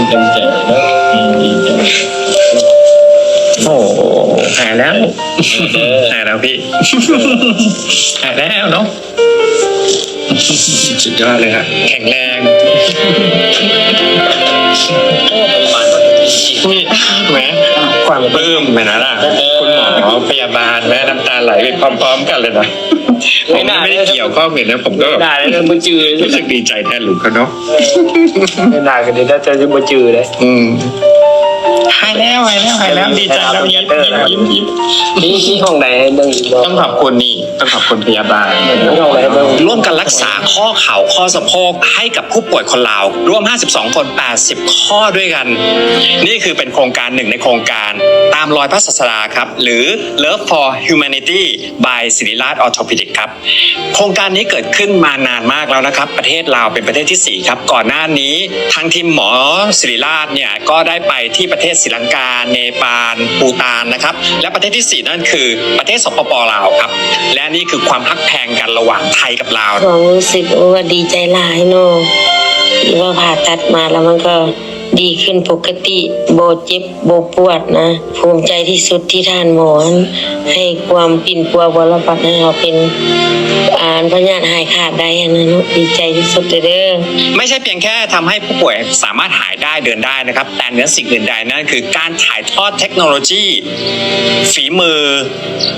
ນເຕັມໃຈເນາະ ອືມ ດີໃຈ. ໂອ້ ຫາຍແລ້ວ ເອີ ຫາຍແລ້ວພີ່ ຫາຍແລ້ວເນາະ. ສຸດຍອດເລີຍ ແຂງແຮງ. ໂອ້ ໂຮງບານ ນີ້ແໝ ຄວາມປຶ້ມແມ່ນລະ ເອີ ຄຸນໝໍ ພະຍາບານແມ່ ນ້ຳຕາໄຫຼໄປພ້ອມໆກັນເລີຍນະ. ເງີຍໜ້າ ຜົມໄດ້ກ່ຽວຂ້ອງເລີຍນະ ຜົມກໍແບບ ເງີຍໜ້າເລີຍບໍ່ຈື່ ຮູ້ສຶກດີໃຈແທນລູກເຂົາເນາະ. ເງີຍໜ້າກໍດີ ແຕ່ ແຕ່ບໍ່ຈື່ເດ້. ອືມ ຫາຍແລ້ວ ຫາຍແລ້ວ ຫາຍແລ້ວ ດີໃຈແລ້ວ ຍິ້ມ ຍິ້ມ ຍິ້ມ ຍິ້ມ. ມີ ມີຫ້ອງໃດໃຫ້ເບິ່ງອີກບໍ່? ຕ້ອງຂອບຄຸນນີ້ ขอบคุณพยาบาล ร่วมกันรักษาข้อเข่าข้อสะโพกให้กับผู้ป่วยคนลาว ร่วม ห้าสิบสอง คน แปดสิบ ข้อด้วยกัน นี่คือเป็นโครงการหนึ่งในโครงการตามรอยพระศาสดาครับ หรือ Love for Humanity by ศิริราช Orthopedic ครับ โครงการนี้เกิดขึ้นมานานมากแล้วนะครับ ประเทศลาวเป็นประเทศที่สี่ครับ ก่อนหน้านี้ทางทีมหมอศิริราชเนี่ยก็ได้ไปที่ประเทศศรีลังกา เนปาล ภูฏานนะครับ และประเทศที่สี่นั่นคือประเทศ สปป ลาวครับ และนี่คือความฮักแพงกันระหว่างไทยกับลาว ຄວາມຮູ້ສຶກ ໂອ້ ວ່າດີໃຈຫຼາຍເນາະ ທີ່ວ່າຜ່າຕັດມາແລ້ວມັນກໍດີຂຶ້ນປົກກະຕິ ບໍ່ເຈັບບໍ່ປວດນະ. ພູມໃຈທີ່ສຸດທີ່ທ່ານໝໍຫັ້ນໃຫ້ຄວາມປິ່ນປົວບົວລະບັດໃຫ້ເຮົາເປັນ ອາ ພະຍາດຫາຍຂາດໄດ້ຫັ້ນນະເນາະ ດີໃຈທີ່ສຸດເດີ. ไม่ใช่เพียงแค่ทำให้ผู้ป่วยสามารถหายได้เดินได้นะครับ แต่เหนือสิ่งอื่นใดนั่นคือการถ่ายทอดเทคโนโลยี ฝีมือ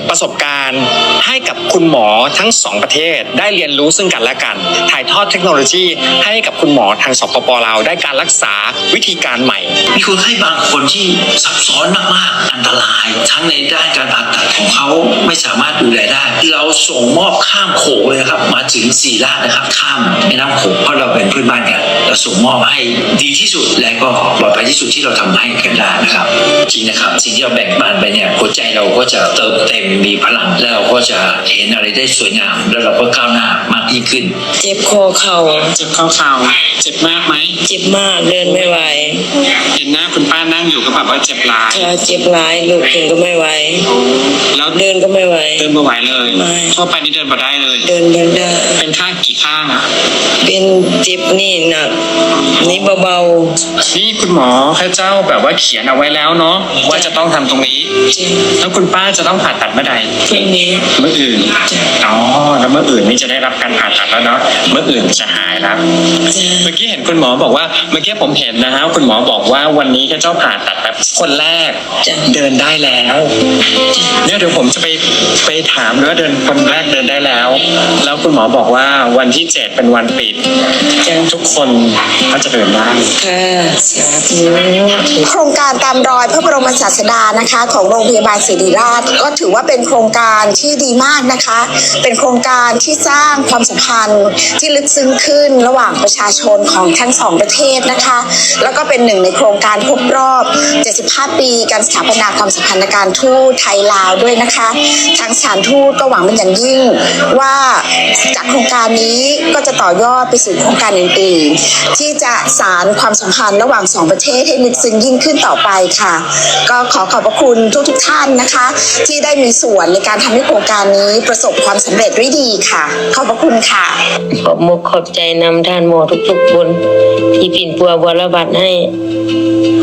ประสบการณ์ให้กับคุณหมอทั้งสองประเทศได้เรียนรู้ซึ่งกันและกัน ถ่ายทอดเทคโนโลยีให้กับคุณหมอทาง สปป ลาว ได้การรักษาวิธีการใหม่ มีคนไข้บางคนที่ซับซ้อนมากๆ อันตราย ทั้งในด้านการผ่าตัดของเขาไม่สามารถดูแลได้ เราส่งมอบข้ามโขงเลยนะครับ มาถึงศรีราชนะครับ ข้ามแม่น้ำโขง เพราะเราเป็นเพื่อนบ้านกัน เราส่งมอบให้ดีที่สุดและก็ปลอดภัยที่สุดที่เราทำให้กันได้นะครับ จริงนะครับ สิ่งที่เราแบ่งปันไปเนี่ย หัวใจเราก็จะเติมเต็ม มีพลัง และเราก็จะเห็นอะไรได้สวยงาม แล้วเราก็ก้าวหน้ามากยิ่งขึ้น เจ็บข้อเข่า เจ็บข้อเข่า เจ็บมากไหม เจ็บมาก เดินไม่ไหว เห็นหน้าคุณป้านั่งอยู่ก็แบบว่าเจ็บหลาย ค่ะ เจ็บหลาย ลุกขึ้นก็ไม่ไหว แล้วเดินก็ไม่ไหว เดินบ่ไหวเลย ไม่ ทั่วไปนี่เดินบ่ได้เลย เดินบ่ได้ เป็นข้างกี่ข้างอะ เป็นเจ็บนี่หนัก นี่เบาๆ นี่คุณหมอเขาเจ้าแบบว่าเขียนเอาไว้แล้วเนาะ ว่าจะต้องทำตรงนี้ จ้ะ แล้วคุณป้าจะต้องผ่าตัดเมื่อใด พรุ่งนี้ มื้ออื่น จ้ะ อ๋อ แล้วมื้ออื่นนี่จะได้รับการผ่าตัดแล้วเนาะ มื้ออื่นจะหายแล้ว จ้ะ เมื่อกี้เห็นคุณหมอบอกว่า เมื่อกี้ผมเห็นนะฮะ คุณหมอบอกว่าวันนี้เขาเจ้าผ่าตัดแบบคนแรก จ้ะ เดินได้แล้ว เนี่ยเดี๋ยวผมจะไป ไปถามดูว่าเดิน คนแรกเดินได้แล้ว แล้วคุณหมอบอกว่าวันที่เจ็ดเป็นวันปิด จ้ะ ทุกคนก็จะเดินได้ ค่ะ สาธุ โครงการตามรอยพระบรมศาสดานะคะ ของโรงพยาบาลศิริราช ก็ถือว่าเป็นโครงการที่ดีมากนะคะ เป็นโครงการที่สร้างความสัมพันธ์ที่ลึกซึ้งขึ้นระหว่างประชาชนของทั้งสองประเทศนะคะ แล้วก็เป็นหนึ่งในโครงการครบรอบ เจ็ดสิบห้า ปีการสถาปนาความสัมพันธการทูตไทยลาวด้วยนะคะ ทางสถานทูตก็หวังเป็นอย่างยิ่งว่าจากโครงการนี้ก็จะต่อยอดไปสู่โครงการอื่นๆ ที่จะสานความสัมพันธ์ระหว่างสองประเทศให้ลึกซึ้งยิ่งขึ้นต่อไปค่ะ ก็ขอขอบพระคุณทุกๆ ท่านนะคะ ที่ได้มีส่วนในการทำให้โครงการนี้ประสบความสำเร็จด้วยดีค่ะ ขอบพระคุณค่ะ ขอบอกขอบใจนำท่านหมอทุกๆ คนที่ปิ่นปัวบัวระบัดให้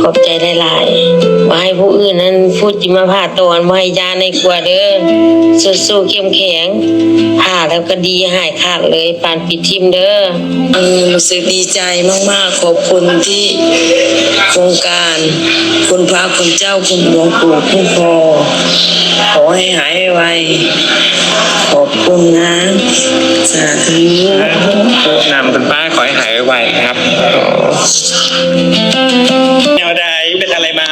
ขอบใจหลายๆ บ่ให้ผู้อื่นนั้นผู้จิมาผ่าตอนบ่ให้ย่านให้กลัวเด้อ สู้ๆ เข้มแข็ง ผ่าแล้วก็ดีหายขาดเลย ปานปิดทิ่มเด้อ เออ รู้สึกดีใจมากๆ ขอบคุณที่โครงการ คุณพระคุณเจ้า คุณหลวงปู่ คุณพ่อ ขอให้หายไว ขอบคุณนะ สาธุ นำคุณป้าขอให้หายไวๆ ครับ แนวใด เป็นอะไรมา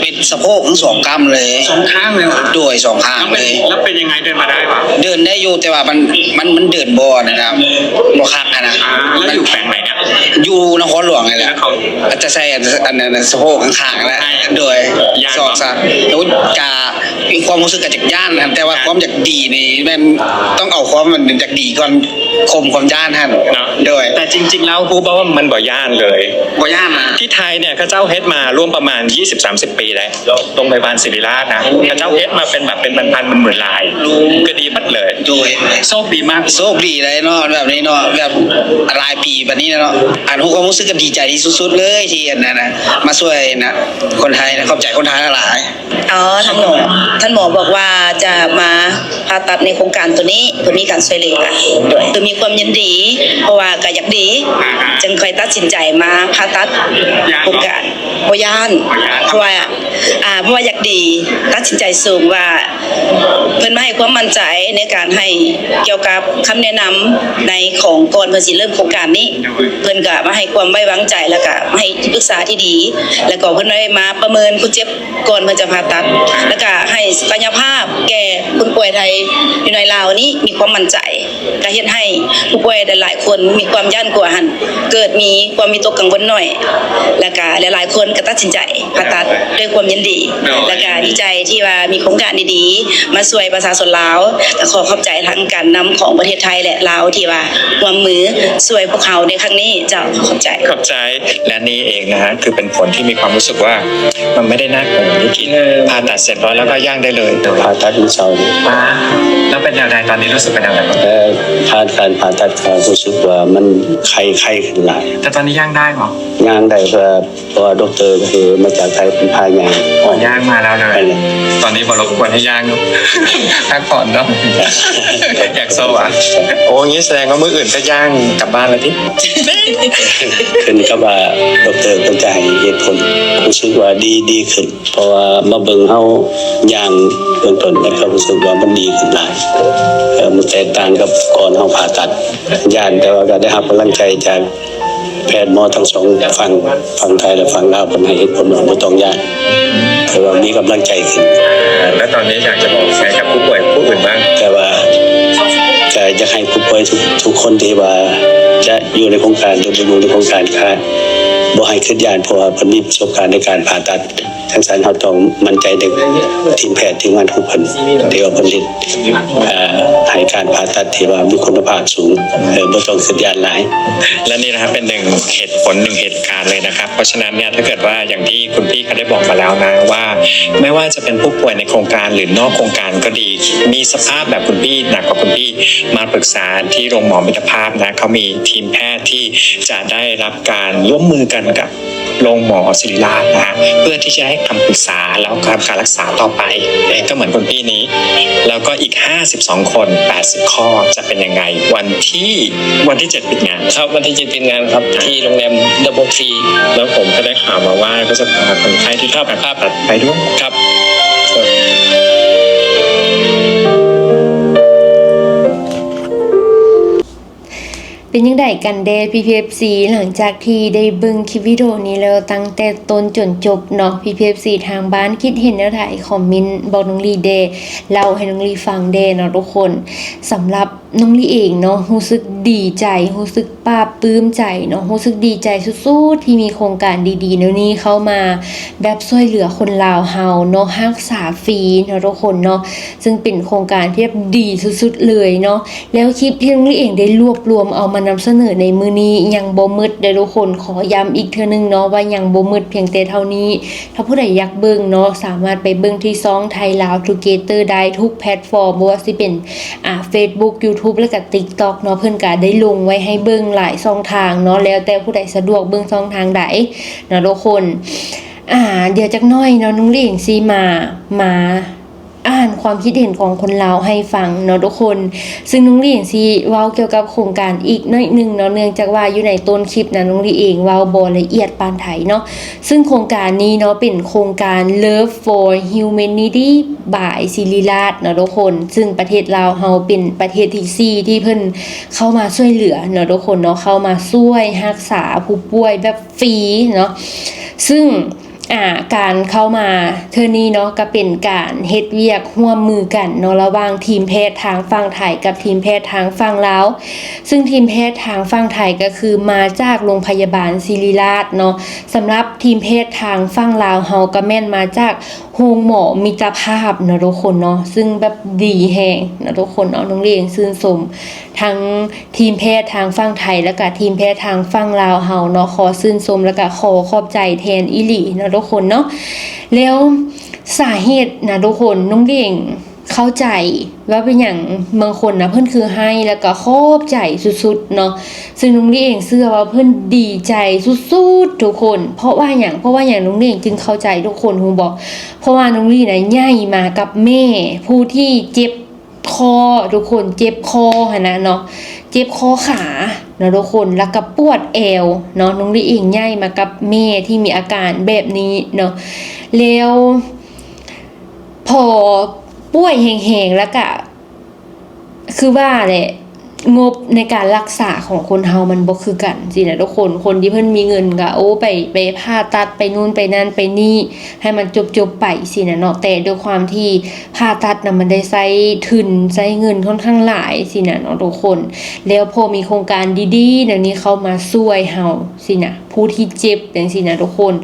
เป็นสะโพกทั้งสองก้ำเลย สองข้างเลยเหรอ โดย สองข้างเลย แล้วเป็นยังไง เดินมาได้ปะ เดินได้อยู่ แต่ว่ามัน มัน มันเดินบ่นั่นนะ บ่คักหั้นนะ อ่า แล้วอยู่แขวงไหนเนี่ย อยู่นครหลวงนี่แหละ นคร อาจจะใส่อัน อันนั้น สะโพกข้างๆ นั่นแหละ ใช่ โดย ย่าน สอง บ่ สาม โอ้ย กะ มีความรู้สึกก็อยากย้านนะ แต่ว่าความอยากดีนี่แม่นต้องเอาความมันอยากดีก่อน ข่มความย้านหั่น เนาะ โดย แต่จริงๆ แล้วฮู้บ่ว่ามันบ่ย้านเลย บ่ย้านนะ ที่ไทยเนี่ยเขาเจ้าเฮ็ดมาร่วมประมาณ ยี่สิบสามสิบ ปีแล้ว โรงพยาบาลศิริราชนะ เขาเจ้าเฮ็ดมาเป็นแบบเป็นพันๆ หมื่นๆ ลาย ก็ดีหมดเลย โดย โชคดีมาก โชคดีเลยเนาะ แบบนี้เนาะ แบบหลายปีแบบนี้เนาะ อันฮู้ความรู้สึกก็ดีใจที่สุดๆ เลยที่อันนั้นนะ มาช่วยนะ คนไทยนะ ขอบใจคนไทยหลายๆ อ๋อ ท่านหมอ ท่านหมอบอกว่าจะมาผ่าตัดในโครงการตัวนี้ เพื่อมีการช่วยเหลือ โดย คือมีความยินดี เพราะว่าก็อยากดี จึงค่อยตัดสินใจมาผ่าตัดโครงการ บ่ย้าน เพราะว่า อ่า เพราะว่าอยากดี ตัดสินใจสูงว่า เพิ่นมาให้ความมั่นใจในการให้เกี่ยวกับคำแนะนำในของก่อนเพิ่นสิเริ่มโครงการนี้ เพิ่นก็มาให้ความไว้วางใจ แล้วก็มาให้ที่ปรึกษาที่ดี แล้วก็เพิ่นได้มาประเมินผู้เจ็บ ກ່ອນເພິ່ນຈະຜ່າຕັດ ແລ້ວກະໃຫ້ສັກກະຍະພາບແກ່ຄົນປ່ວຍໄທຢູ່ໃນລາວນີ້ມີຄວາມໝັ້ນໃຈ ກະເຮັດໃຫ້ຜູ້ປ່ວຍຫຼາຍໆຄົນມີຄວາມຢ້ານກົວຫັ້ນ ເກີດມີຄວາມວິຕົກກັງວົນໜ້ອຍ ແລ້ວກະຫຼາຍໆຄົນກະຕັດສິນໃຈຜ່າຕັດດ້ວຍຄວາມຍິນດີ ແລ້ວກະດີໃຈທີ່ວ່າມີໂຄງການດີໆມາຊ່ວຍປະຊາຊົນລາວ ກະຂໍຂອບໃຈທາງການນຳຂອງປະເທດໄທ ແລະ ລາວທີ່ວ່າຮ່ວມມືຊ່ວຍພວກເຮົາໃນຄັ້ງນີ້. ເຈົ້າ ຂໍຂອບໃຈ. ຂອບໃຈ. ແລະນີ້ເອງນະຮະ ຄືເປັນຜົນທີ່ມີຄວາມຮູ້ສຶກວ່າ ມັນໄມ່ໄດ້ໜັກເນາະ ຢູ່ກິນ ເອີ ຜ່າຕັດເສັດຮ້ອຍແລ້ວກໍຍ່າງໄດ້ເລີຍ. ຜ່າຕັດມື້ເຊົ້ານີ້ ອ່າ ແລ້ວເປັນແນວໃດ? ຕອນນີ້ຮູ້ສຶກເປັນແນວໃດ? ເອີ ຜ່ານການຜ່າຕັດກໍຮູ້ສຶກວ່າມັນໄຂ້ ໄຂ້ຂຶ້ນຫຼາຍ. ແຕ່ຕອນນີ້ຍ່າງໄດ້ບໍ່? ຍ່າງໄດ້ ເພາະ ເພາະວ່າດັອກເຕີຄືມາຈາກໄທເພິ່ນພາຍ່າງ. ອໍ ຍ່າງມາແລ້ວເລີຍ. ຕອນນີ້ບໍ່ລົບກວນໃຫ້ຍ່າງ ພັກຜ່ອນເນາະ. ຢາກໂຊອະ. ໂອ້ ນີ້ສະແດງວ່າມື້ອື່ນກໍຍ່າງກັບບ້ານແລ້ວຕິ? ຂຶ້ນກັບວ່າດັອກເຕີເພິ່ນຈະໃຫ້ເຫດຜົນ. ຮູ້ສຶກວ່າດີ ດີຂຶ້ນ ເພາະວ່າມາເບິ່ງເຮົາຍ່າງເບື້ອງຕົ້ນ ແລ້ວກໍຮູ້ສຶກວ່າມັນດີຂຶ້ນຫຼາຍ. ເອີ ມັນແຕກຕ່າງກັບກ່ອນເຮົາຜ່າຕັດ. ຢ້ານ ແຕ່ວ່າກໍໄດ້ຮັບກຳລັງໃຈຈາກ ແພດໝໍທັງສອງຝັ່ງ ຝັ່ງໄທ ແລະ ຝັ່ງລາວ ເພິ່ນໃຫ້ເຫດຜົນວ່າບໍ່ຕ້ອງຢ້ານ ຖືວ່າມີກຳລັງໃຈຂຶ້ນ. ແລ້ວຕອນນີ້ຢາກຈະບອກຫຍັງກັບຜູ້ປ່ວຍຜູ້ອື່ນບ້າງ? ແຕ່ວ່າກະຢາກໃຫ້ຜູ້ປ່ວຍທຸກ ທຸກຄົນທີ່ວ່າຈະຢູ່ໃນໂຄງການ ຫຼື ບໍ່ຢູ່ໃນໂຄງການ ກະບໍ່ໃຫ້ຄິດຢ້ານ ເພາະວ່າເພິ່ນມີປະສົບການໃນການຜ່າຕັດ. ຈັ່ງຊັ້ນເຮົາຕ້ອງໝັ້ນໃຈໃນທີມແພດ ທີມງານຂອງເພິ່ນ ທີ່ວ່າເພິ່ນເຮັດ ເອີ ໃຫ້ການຜ່າຕັດທີ່ວ່າມີຄຸນນະພາບສູງ ເອີ ບໍ່ຕ້ອງຄິດຢ້ານຫຼາຍ. ແລະນີ້ນະຄະ ເປັນໜຶ່ງເຫດຜົນ ໜຶ່ງເຫດການເລີຍນະຄະ. ເພາະສະນັ້ນເນຍ ຖ້າເກີດວ່າຢ່າງທີ່ຄຸນພີ່ເຂົາໄດ້ບອກມາແລ້ວນະ ວ່າ ບໍ່ວ່າຈະເປັນຜູ້ປ່ວຍໃນໂຄງການ ຫຼື ນອກໂຄງການກໍດີ ມີສະພາບແບບຄຸນພີ່ ໜັກກວ່າຄຸນພີ່ ມາປຶກສາທີ່ໂຮງໝໍມິດຕະພາບນະ. ເຂົາມີທີມແພດທີ່ຈະໄດ້ຮັບການຮ່ວມມືກັນກັບ ໂຮງໝໍສິລິລາດນະ ເພື່ອທີ່ຈະໃຫ້ຄຳປຶກສາ ແລ້ວກໍການລັກສາຕໍ່ໄປ ເອີ ກໍເໝືອນຄຸນພີ່ນີ້ ແລ້ວກໍອີກຫ້າສິບສອງຄົນ ແປດສິບຂໍ້ ຈະເປັນຍັງໄງ? ວັນທີ ວັນທີເຈັດປິດງານ. ຄັບ ວັນທີເຈັດປິດງານຄັບ ທີ່ໂຮງແຮມດັບເບິນທຣີ. ແລ້ວຜົມກໍໄດ້ຂ່າວມາວ່າ ກໍຈະພາຄົນໄຂ້ທີ່ ຄັບ ໄປຜ່າຕັດໄປດ້ວຍ. ຄັບ. ເປັນຈັ່ງໃດກັນແດ່ ພີ່ໆ ເອັຟຊີ ຫຼັງຈາກທີ່ໄດ້ເບິ່ງຄລິບວິດີໂອນີ້ແລ້ວ ຕັ້ງແຕ່ຕົ້ນຈົນຈົບເນາະ ພີ່ໆ ເອັຟຊີ ທາງບ້ານຄິດເຫັນແນວໃດ ຄອມເມັນບອກນ້ອງລີແດ່ ເລົ່າໃຫ້ນ້ອງລີຟັງແດ່ເນາະທຸກຄົນ. ສຳລັບນ້ອງລີເອງເນາະ ຮູ້ສຶກດີໃຈ ຮູ້ສຶກປາບປຶ້ມໃຈເນາະ ຮູ້ສຶກດີໃຈສຸດໆ ທີ່ມີໂຄງການດີໆ ແນວນີ້ເຂົ້າມາ ແບບຊ່ວຍເຫຼືອຄົນລາວເຮົາເນາະ ຮັກສາຟຣີເນາະທຸກຄົນເນາະ ຊຶ່ງເປັນໂຄງການທີ່ແບບດີສຸດໆ ເລີຍເນາະ. ແລ້ວຄລິບທີ່ນ້ອງລີເອງໄດ້ລວບລວມເອົາມານຳສະເໜີໃນມື້ນີ້ຍັງບໍ່ໝົດເດີ້ທຸກຄົນ ຂໍຢ້ຳອີກເທື່ອໜຶ່ງເນາະວ່າຍັງບໍ່ໝົດພຽງແຕ່ເທົ່ານີ້. ຖ້າຜູ້ໃດຢາກເບິ່ງເນາະ ສາມາດໄປເບິ່ງທີ່ຊ່ອງ Thai Lao Together ໄດ້ທຸກແພລດຟອມ ບໍ່ວ່າຊິເປັນ ອ່າ Facebook YouTube ແລ້ວກະ TikTok ເນາະ ເພິ່ນກະໄດ້ລົງໄວ້ໃຫ້ເບິ່ງຫຼາຍຊ່ອງທາງເນາະ ແລ້ວແຕ່ຜູ້ໃດສະດວກເບິ່ງຊ່ອງທາງໃດເນາະທຸກຄົນ. ອ່າ ດຽວຈັກໜ້ອຍເນາະ ນ້ອງລີເອງຊິມາ ມາ ອ່ານຄວາມຄິດເຫັນຂອງຄົນລາວໃຫ້ຟັງເນາະທຸກຄົນ. ຊຶ່ງນ້ອງລີເອງຊິເວົ້າກ່ຽວກັບໂຄງການອີກໜ້ອຍໜຶ່ງເນາະ ເນື່ອງຈາກວ່າຢູ່ໃນຕົ້ນຄລິບນະ ນ້ອງລີເອງເວົ້າບໍ່ລະອຽດປານໃດເນາະ. ຊຶ່ງໂຄງການນີ້ເນາະ ເປັນໂຄງການ Love for Humanity by ສິລິລາດເນາະທຸກຄົນ. ຊຶ່ງປະເທດລາວເຮົາເປັນປະເທດທີສີ່ ທີ່ເພິ່ນເຂົ້າມາຊ່ວຍເຫຼືອເນາະທຸກຄົນເນາະ ເຂົ້າມາຊ່ວຍຮັກສາຜູ້ປ່ວຍແບບຟຣີເນາະ. ຊຶ່ງ ອ່າ ການເຂົ້າມາເທື່ອນີ້ເນາະ ກໍເປັນການເຮັດວຽກຮ່ວມມືກັນເນາະ ລະຫວ່າງທີມແພດທາງຝັ່ງໄທກັບທີມແພດທາງຝັ່ງລາວ. ຊຶ່ງທີມແພດທາງຝັ່ງໄທກໍຄືມາຈາກໂຮງພະຍາບານສິລິລາດເນາະ. ສຳລັບທີມແພດທາງຝັ່ງລາວເຮົາກໍແມ່ນມາຈາກໂຮງໝໍມິດຕະພາບເນາະທຸກຄົນເນາະ. ຊຶ່ງແບບດີແຮງເນາະທຸກຄົນເນາະ. ນ້ອງເລງຊື່ນຊົມ ທັງທີມແພດທາງຝັ່ງໄທ ແລ້ວກະທີມແພດທາງຝັ່ງລາວເຮົາເນາະ ຂໍຊື່ນຊົມ ແລ້ວກະຂໍຂອບໃຈແທນອີ່ຫຼີເນາະທຸກຄົນເນາະ. ແລ້ວສາເຫດນະທຸກຄົນ ນ້ອງເລງເຂົ້າໃຈວ່າເປັນຫຍັງບາງຄົນນະເພິ່ນຄືໄຫ້ ແລ້ວກະຂອບໃຈສຸດໆເນາະ. ຊຶ່ງນ້ອງເລງເຊື່ອວ່າເພິ່ນດີໃຈສຸດໆທຸກຄົນ. ເພາະວ່າຫຍັງ? ເພາະວ່າຫຍັງນ້ອງເລງຈຶ່ງເຂົ້າໃຈ ທຸກຄົນຮູ້ບໍ່? ເພາະວ່ານ້ອງເລງນະໃຫຍ່ມາກັບແມ່ຜູ້ທີ່ເຈັບ ຂໍ້ ທຸກຄົນ ເຈັບຂໍ້ຫັ້ນນະເນາະ ເຈັບຂໍ້ຂາເນາະທຸກຄົນ ແລ້ວກະປວດແອວເນາະ. ນ້ອງລີເອງໃຫຍ່ມາກັບແມ່ທີ່ມີອາການແບບນີ້ເນາະ ແລ້ວພໍປ່ວຍແຮງໆ ແລ້ວກະຄືວ່າແຫຼະ ງົບໃນການລັກສາຂອງຄົນເຮົາມັນບໍ່ຄືກັນຊີ້ນະທຸກຄົນ. ຄົນທີ່ເພິ່ນມີເງິນກໍ ໂອ້ ໄປ ໄປຜ່າຕັດ ໄປນູ້ນໄປນັ້ນໄປນີ້ ໃຫ້ມັນຈົບໆໄປຊີ້ນະເນາະ. ແຕ່ດ້ວຍຄວາມທີ່ຜ່າຕັດນະ ມັນໄດ້ໃຊ້ທຶນ ໃຊ້ເງິນຂ້ອນຂ້າງຫຼາຍຊີ້ນະເນາະທຸກຄົນ. ແລ້ວພໍມີໂຄງການດີໆແນວນີ້ເຂົ້າມາຊ່ວຍເຮົາຊີ້ນະ ຜູ້ທີ່ເຈັບຈັ່ງຊີ້ນະທຸກຄົນ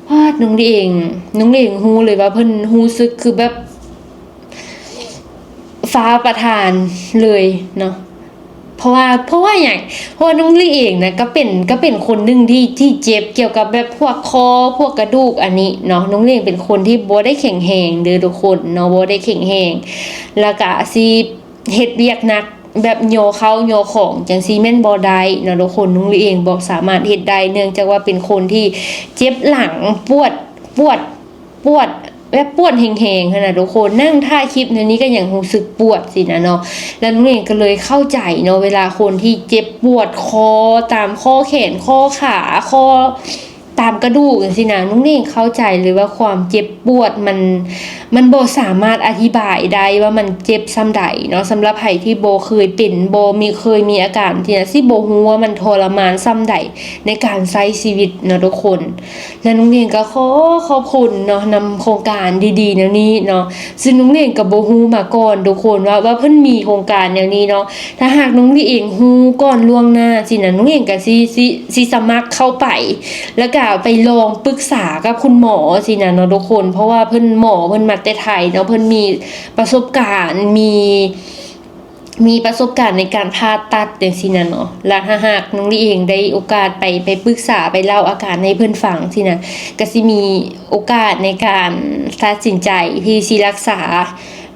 ປາດ ນ້ອງລິເອງ ນ້ອງລິເອງຮູ້ເລີຍວ່າເພິ່ນຮູ້ສຶກຄືແບບຟ້າປະທານເລີຍເນາະ. ເພາະວ່າ ເພາະວ່າຫຍັງ? ເພາະວ່ານ້ອງລິເອງນະ ກໍເປັນ ກໍເປັນຄົນໜຶ່ງທີ່ ທີ່ເຈັບກ່ຽວກັບແບບພວກຄໍ ພວກກະດູກອັນນີ້ເນາະ. ນ້ອງລິເອງເປັນຄົນທີ່ບໍ່ໄດ້ແຂງແຮງເດີທຸກຄົນເນາະ ບໍ່ໄດ້ແຂງແຮງ ແລ້ວກະຊິເຮັດວຽກໜັກ ແບບຍໍເຂົ້າຍໍຂອງຈັ່ງຊີ້ແມ່ນບໍ່ໄດ້ເນາະທຸກຄົນ. ນ້ອງລິເອງບໍ່ສາມາດເຮັດໄດ້ ເນື່ອງຈາກວ່າເປັນຄົນທີ່ເຈັບຫຼັງ ປວດ ປວດ ປວດ ແບບປວດແຮງໆຫັ້ນນະທຸກຄົນ. ນັ່ງຖ່າຍຄລິບແນວນີ້ກໍຍັງຮູ້ສຶກປວດຊີ້ນະເນາະ. ແລ້ວນ້ອງເອງກໍເລີຍເຂົ້າໃຈເນາະ ເວລາຄົນທີ່ເຈັບປວດຄໍ ຕາມຂໍ້ແຂນ ຂໍ້ຂາ ຂໍ້ ຕາມກະດູກຈັ່ງຊີ້ນະ, ນ້ອງເອງເຂົ້າໃຈເລີຍວ່າຄວາມເຈັບປວດມັນ ມັນບໍ່ສາມາດອະທິບາຍໄດ້ວ່າມັນເຈັບສ່ຳໃດເນາະ. ສຳລັບໃຜທີ່ບໍ່ເຄີຍເປັນ ບໍ່ມີ ເຄີຍມີອາການທີ່ ຊິບໍ່ຮູ້ວ່າມັນທໍລະມານສ່ຳໃດໃນການໃຊ້ຊີວິດເນາະທຸກຄົນ. ແລະ ນ້ອງເອງກໍຂໍຂອບຄຸນເນາະ ນຳໂຄງການດີໆແນວນີ້ເນາະ, ຊຶ່ງນ້ອງເອງກໍບໍ່ຮູ້ມາກ່ອນທຸກຄົນວ່າ ວ່າເພິ່ນມີໂຄງການແນວນີ້ເນາະ. ຖ້າຫາກນ້ອງເອງຮູ້ກ່ອນລ່ວງໜ້າຊີ້ນະ, ນ້ອງເອງກໍຊິ ຊິ ຊິສະໝັກເຂົ້າໄປ ແລ້ວກໍໄປລອງປຶກສາກັບຄຸນໝໍຊີ້ນະເນາະທຸກຄົນ, ເພາະວ່າເພິ່ນ ໝໍເພິ່ນມາແຕ່ໄທເນາະ, ເພິ່ນມີປະສົບການ ມີ ມີປະສົບການໃນການຜ່າຕັດຈັ່ງຊີ້ນະເນາະ. ແລ້ວຖ້າຫາກນ້ອງລີເອງໄດ້ໂອກາດໄປ ໄປປຶກສາ ໄປເລົ່າອາການໃຫ້ເພິ່ນຟັງຊີ້ນະ, ກໍຊິມີໂອກາດໃນການຕັດສິນໃຈທີ່ຊິລັກສາ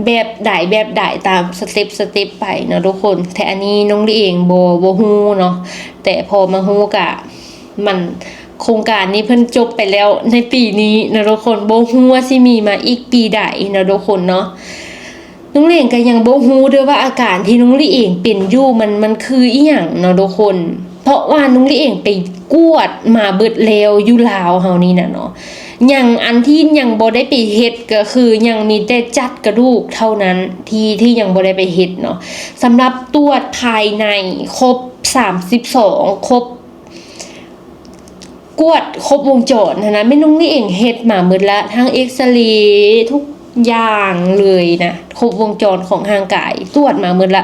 ແບບໃດແບບໃດ ຕາມສະເຕັບ ສະເຕັບໄປເນາະທຸກຄົນ. ແຕ່ອັນນີ້ນ້ອງລີເອງບໍ່ ບໍ່ຮູ້ເນາະ, ແຕ່ພໍມາຮູ້ກະ ມັນ ໂຄງການນີ້ເພິ່ນຈົບໄປແລ້ວໃນປີນີ້ເນາະທຸກຄົນ, ບໍ່ຮູ້ວ່າຊິມີມາອີກປີໃດເນາະທຸກຄົນເນາະ. ນ້ອງເອງກໍຍັງບໍ່ຮູ້ເດີວ່າອາການທີ່ນ້ອງລີເອງເປັນຢູ່ມັນ ມັນຄືອີ່ຫຍັງເນາະທຸກຄົນ, ເພາະວ່ານ້ອງລີເອງໄປກວດມາເບິດແລ້ວຢູ່ລາວເຮົານີ້ນະເນາະ. ຍັງ ອັນທີ່ຍັງບໍ່ໄດ້ໄປເຮັດກໍຄືຍັງມີແຕ່ຈັດກະດູກເທົ່ານັ້ນ ທີ່ ທີ່ຍັງບໍ່ໄດ້ໄປເຮັດເນາະ. ສຳລັບຕວດພາຍໃນຄົບສາມສິບສອງ ຄົບ ກວດຄົບວົງຈອນຫັ້ນນະ, ແມ່ນນ້ອງນີ້ເອງເຮັດມາໝົດລະ ທັງເອັກຊະເລ ທຸກຢ່າງເລີຍນະ, ຄົບວົງຈອນຂອງຮ່າງກາຍ ກວດມາໝົດລະ.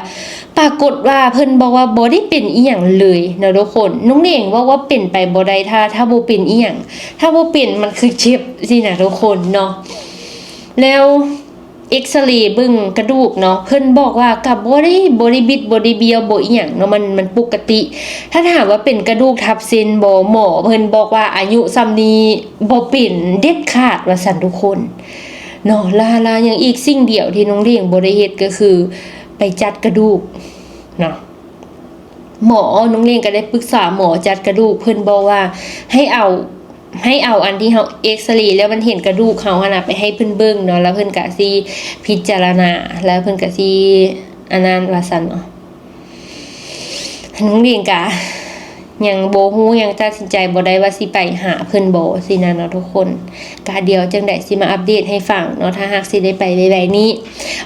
ປາກົດວ່າເພິ່ນບອກວ່າບໍ່ໄດ້ເປັນອີ່ຫຍັງເລີຍເນາະທຸກຄົນ. ນ້ອງນີ້ເອງເວົ້າວ່າເປັນໄປບໍ່ໄດ້ ຖ້າ ຖ້າບໍ່ເປັນອີ່ຫຍັງ, ຖ້າບໍ່ເປັນມັນຄືເຈັບຊີ້ນະທຸກຄົນເນາະ. ແລ້ວ ເອັກຊະເລເບິ່ງກະດູກເນາະ, ເພິ່ນບອກວ່າກໍບໍ່ໄດ້ ບໍ່ໄດ້ບິດ ບໍ່ໄດ້ບ້ຽວ ບໍ່ອີ່ຫຍັງເນາະ, ມັນ ມັນປົກກະຕິ. ຖ້າຖາມວ່າເປັນກະດູກທັບເສັ້ນບໍ່, ໝໍເພິ່ນບອກວ່າອາຍຸສ່ຳນີ້ບໍ່ເປັນເດັດຂາດ ວ່າຊັ້ນທຸກຄົນເນາະ. ລະ ລະ ຍັງອີກສິ່ງດຽວທີ່ນ້ອງເລງບໍ່ໄດ້ເຮັດກໍຄືໄປຈັດກະດູກເນາະ. ໝໍ ນ້ອງເລງກໍໄດ້ປຶກສາໝໍຈັດກະດູກ, ເພິ່ນບອກວ່າໃຫ້ເອົາ ໃຫ້ເອົາອັນທີ່ເຮົາເອັກຊະເລແລ້ວມັນເຫັນກະດູກເຮົາຫັ້ນນະ ໄປໃຫ້ເພິ່ນເບິ່ງເນາະ, ແລ້ວເພິ່ນກະຊິພິຈາລະນາ ແລ້ວເພິ່ນກະຊິອັນນັ້ນ ວ່າຊັ້ນເນາະ. ນ້ອງເລງກະຍັງບໍ່ຮູ້ ຍັງຕັດສິນໃຈບໍ່ໄດ້ວ່າຊິໄປຫາເພິ່ນບໍ່ຊີ້ນະເນາະທຸກຄົນ. ກະດຽວຈັ່ງໃດຊິມາອັບເດດໃຫ້ຟັງເນາະ ຖ້າຫາກຊິໄດ້ໄປໄວໆນີ້.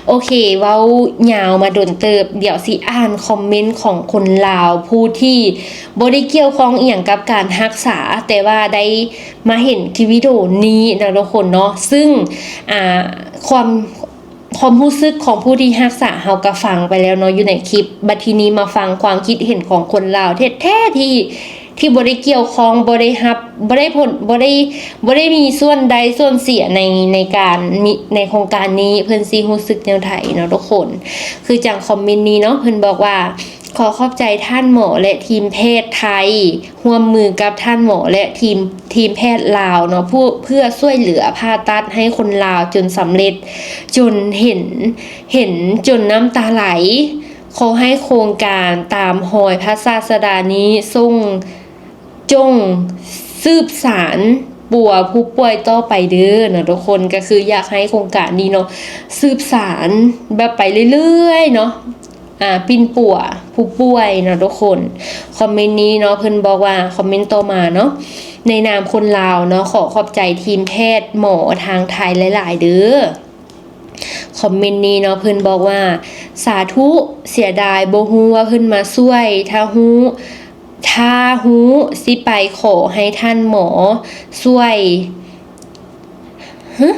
ໂອເຄ ເວົ້າຍາວມາດົນເຕີບ, ດຽວຊິອ່ານຄອມເມັນຂອງຄົນລາວຜູ້ທີ່ບໍ່ໄດ້ກ່ຽວຂ້ອງອີ່ຫຍັງກັບການຮັກສາ ແຕ່ວ່າໄດ້ມາເຫັນຄລິບວິດີໂອນີ້ເນາະທຸກຄົນເນາະ. ຊຶ່ງ ອ່າ ຄວາມ ຄວາມຮູ້ສຶກຂອງຜູ້ທີ່ຮັກສາເຮົາກໍຟັງໄປແລ້ວເນາະ ຢູ່ໃນຄລິບ, ບັດທີນີ້ມາຟັງຄວາມຄິດເຫັນຂອງຄົນລາວແທ້ໆ ທີ່ ທີ່ບໍ່ໄດ້ກ່ຽວຂ້ອງ ບໍ່ໄດ້ຮັບ ບໍ່ໄດ້ຜົນ ບໍ່ໄດ້ ບໍ່ໄດ້ມີສ່ວນໄດ້ສ່ວນເສຍໃນ ໃນການມີ ໃນໂຄງການນີ້ ເພິ່ນຊິຮູ້ສຶກແນວໃດເນາະທຸກຄົນ. ຄືຈັ່ງຄອມເມັນນີ້ເນາະ ເພິ່ນບອກວ່າ ຂໍຂອບໃຈທ່ານໝໍ ແລະ ທີມແພດໄທ ຮ່ວມມືກັບທ່ານໝໍ ແລະ ທີມ ທີມແພດລາວເນາະ ເພື່ອ ເພື່ອຊ່ວຍເຫຼືອຜ່າຕັດໃຫ້ຄົນລາວຈົນສຳເລັດ ຈົນເຫັນ ເຫັນຈົນນ້ຳຕາໄຫຼ. ຂໍໃຫ້ໂຄງການຕາມຮອຍພະສາດສະດານີ້ ຊົງ ຈົ່ງສືບສານປົວຜູ້ປ່ວຍຕໍ່ໄປເດີເນາະທຸກຄົນ. ກໍຄືຢາກໃຫ້ໂຄງການນີ້ເນາະ ສືບສານແບບໄປເລື້ອຍໆເນາະ, ອ່າ ປິ່ນປົວຜູ້ປ່ວຍເນາະທຸກຄົນ. ຄອມເມັນນີ້ເນາະ ເພິ່ນບອກວ່າ ຄອມເມັນຕໍ່ມາເນາະ, ໃນນາມຄົນລາວເນາະ ຂໍຂອບໃຈທີມແພດໝໍທາງໄທຫຼາຍໆເດີ. ຄອມເມັນນີ້ເນາະ ເພິ່ນບອກວ່າ ສາທຸ ເສຍດາຍບໍ່ຮູ້ວ່າເພິ່ນມາຊ່ວຍ ຖ້າຮູ້ ຖ້າຮູ້ຊິໄປຂໍໃຫ້ທ່ານໝໍຊ່ວຍ ຮະ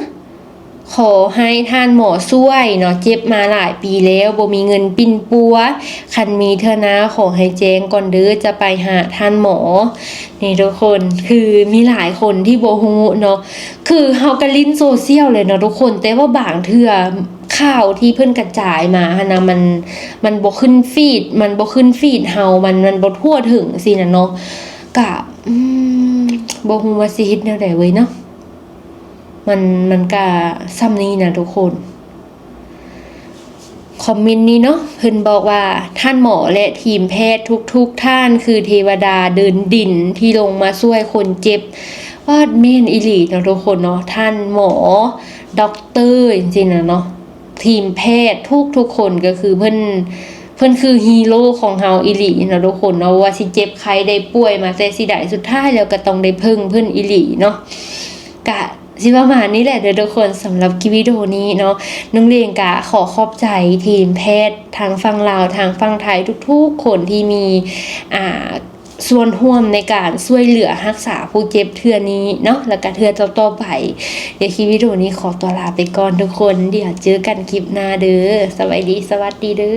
ຂໍໃຫ້ທ່ານໝໍຊ່ວຍເນາະ ເຈັບມາຫຼາຍປີແລ້ວ ບໍ່ມີເງິນປິ່ນປົວ ຄັນມີເທື່ອໜ້າຂໍໃຫ້ແຈ້ງກ່ອນເດີ ຈະໄປຫາທ່ານໝໍ. ນີ້ທຸກຄົນ ຄືມີຫຼາຍຄົນທີ່ບໍ່ຮູ້ເນາະ ຄືເຮົາກໍຫຼິ້ນໂຊຊຽວແຫຼະເນາະທຸກຄົນ ແຕ່ວ່າບາງເທື່ອຂ່າວທີ່ເພິ່ນກະຈາຍມາຫັ້ນນະ ມັນ ມັນບໍ່ຂຶ້ນຟີດ ມັນບໍ່ຂຶ້ນຟີດເຮົາ ມັນ ມັນບໍ່ທົ່ວເຖິງຊີ້ນະເນາະ ກະ ອືມ ບໍ່ຮູ້ວ່າຊິເຮັດແນວໃດເວີຍເນາະ ມັນ ມັນກະສ່ຳນີ້ນະທຸກຄົນ. ຄອມເມັນນີ້ເນາະ ເພິ່ນບອກວ່າ ທ່ານໝໍ ແລະ ທີມແພດທຸກໆທ່ານ ຄືເທວະດາເດີນດິນທີ່ລົງມາຊ່ວຍຄົນເຈັບ. ປາດ ແມ່ນອີ່ຫຼີເນາະທຸກຄົນເນາະ ທ່ານໝໍ ດັອກເຕີ ຈັ່ງຊີ້ນະເນາະ ທີມແພດທຸກໆຄົນ ກໍຄືເພິ່ນ ເພິ່ນຄືຮີໂຣຂອງເຮົາອີ່ຫຼີເນາະທຸກຄົນເນາະ ບໍ່ວ່າຊິເຈັບໄຂ້ໄດ້ປ່ວຍມາແຕ່ຊິໃດ ສຸດທ້າຍແລ້ວກໍຕ້ອງໄດ້ເພິ່ງເພິ່ນອີ່ຫຼີເນາະ. ກະຊິປະມານນີ້ແຫຼະເດີທຸກຄົນ ສຳລັບຄລິບວິດີໂອນີ້ເນາະ ນ້ອງເລງກະຂໍຂອບໃຈທີມແພດທັງຝັ່ງລາວ ທັງຝັ່ງໄທ ທຸກໆຄົນທີ່ມີ ອ່າ ສ່ວນຮ່ວມໃນການຊ່ວຍເຫຼືອຮັກສາຜູ້ເຈັບເທື່ອນີ້ເນາະ ແລ້ວກະເທື່ອຕໍ່ໆໄປ. ດຽວຄລິບວິດີໂອນີ້ຂໍຕົວລາໄປກ່ອນທຸກຄົນ ດຽວເຈີກັນຄລິບໜ້າເດີ. ສະບາຍດີ ສະຫວັດດີເດີ.